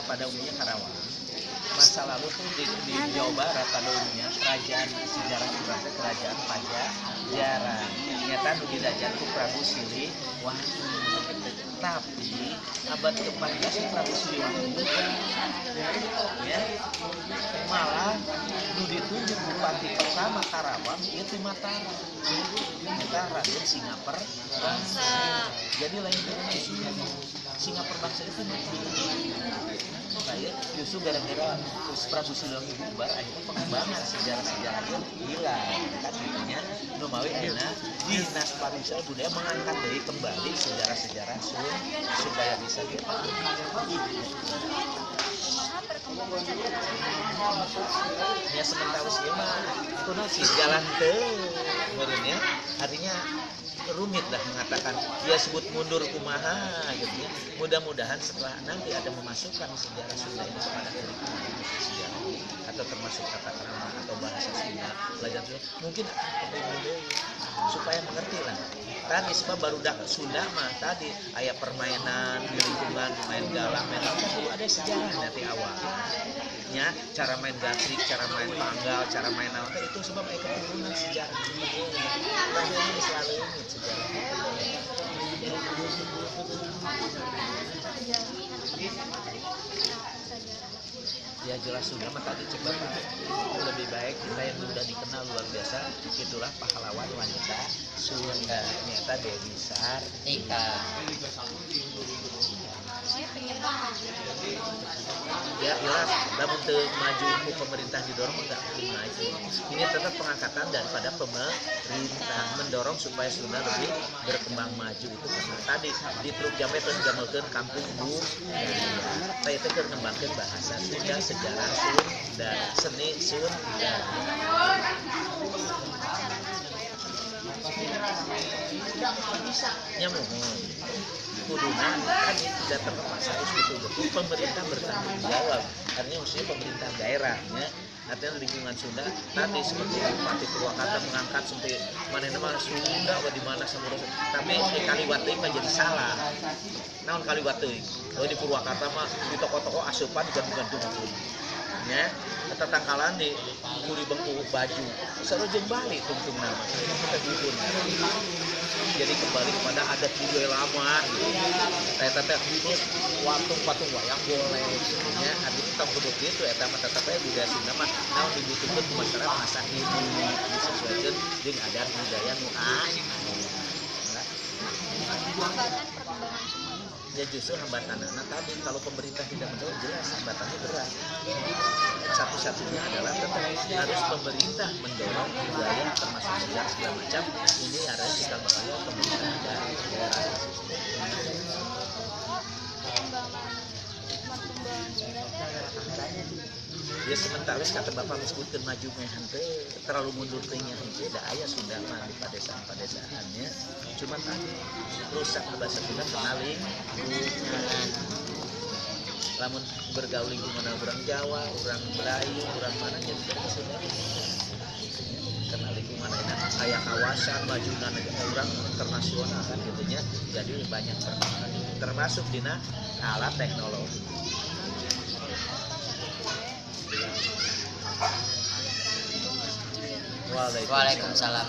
Sunda pada umumnya Karawang. Masa lalu tuh di Jawa Barat pada umumnya kerajaan sejarah berarti kerajaan Pajajaran. Nyata nu didajan ku Prabu Siliwangi. Tapi abad ke-14 Prabu Siliwangi bukan, ya. Malah nu ditunjuk bupati pertama Karawang itu Mataram. Nyata Raden Singaperbangsa. Jadi lain dari Sunda. Singaperbangsa itu Mataram. Kayak justru gara-gara Prabu Siliwangi bubar, akhirnya pengembangan sejarah-sejarahnya hilang kan gitunya. Numawi ayeuna Dinas Pariwisata Budaya mengangkat dari kembali sejarah-sejarah Sunda supaya bisa gitu. Ya sementara usia mah kuno sih jalan teu meureun ya. Artinya rumit lah mengatakan dia sebut mundur kumaha gitu ya. Mudah-mudahan setelah nanti ada memasukkan sejarah Sunda ini kepada kurikulum sejarah atau termasuk tata krama atau bahasa Sunda, pelajaran Sunda, mungkin akan kembali deui supaya mengerti lah. Tadi sebab baru dak Sunda mah tadi aya permainan di lingkungan, main galang, main apa dulu ada sejarah nanti awal. Ya, cara main gatrik, cara main panggal, cara main naon teh itu sebab aya keturunan sejarah. Tapi ini selalu ingat sejarah. Ya jelas sudah mah tadi coba lebih baik kita yang sudah dikenal luar biasa itulah pahlawan wanita Sunda nyata Dewi Sartika. Ya jelas lamun teu maju ku pemerintah didorong enggak mungkin maju. Ini tetap pengangkatan daripada pemerintah mendorong supaya Sunda lebih berkembang maju itu karena tadi di Truk Jambe teh digamelkeun kampung budaya. Teh itu keur ngembangkeun bahasa Sunda, sejarah Sunda, seni Sunda. Ya mohon kuduna kan tidak terlepas harus betul-betul pemerintah bertanggung jawab, artinya maksudnya pemerintah daerahnya, artinya lingkungan Sunda tadi seperti Bupati Purwakarta mengangkat sampai mana nama Sunda atau di mana semua, tapi kaliwat teuing mah jadi salah. Naon kaliwat teuing? Oh di Purwakarta mah di toko-toko asupan digantung-gantung. Ya, eta tangkalan di kuri bengku baju. Sarua jeung Bali tungtung nama. Kita gugun. Jadi kembali kepada adat budaya lama gitu. Eta teh terus patung-patung wayang golek nya artinya tong kudu kitu eta mah tetep aya budaya Sunda mah naon dibutuhkeun ku masyarakat masa kini disesuaikan jeung adat budaya nu aya. Ya justru hambatanana tadi kalau pemerintah tidak mendorong jelas hambatannya berat. Satu-satunya adalah tetap harus pemerintah mendorong budaya termasuk sejarah segala macam ini harus cikal bakalnya pemerintah daerah. Ya sementara kata bapak meskipun maju meh henteu terlalu mundur teh nya henteu da aya Sunda mah di padesaan-padesaannya cuma tadi rusak bahasa Sunda kenaling lamun bergaul lingkungan orang Jawa, orang Melayu, orang mana jadi Sunda karena lingkungan enak aya kawasan maju negara orang internasional kan gitunya jadi banyak perkembangan termasuk dina alat teknologi. Waalaikumsalam.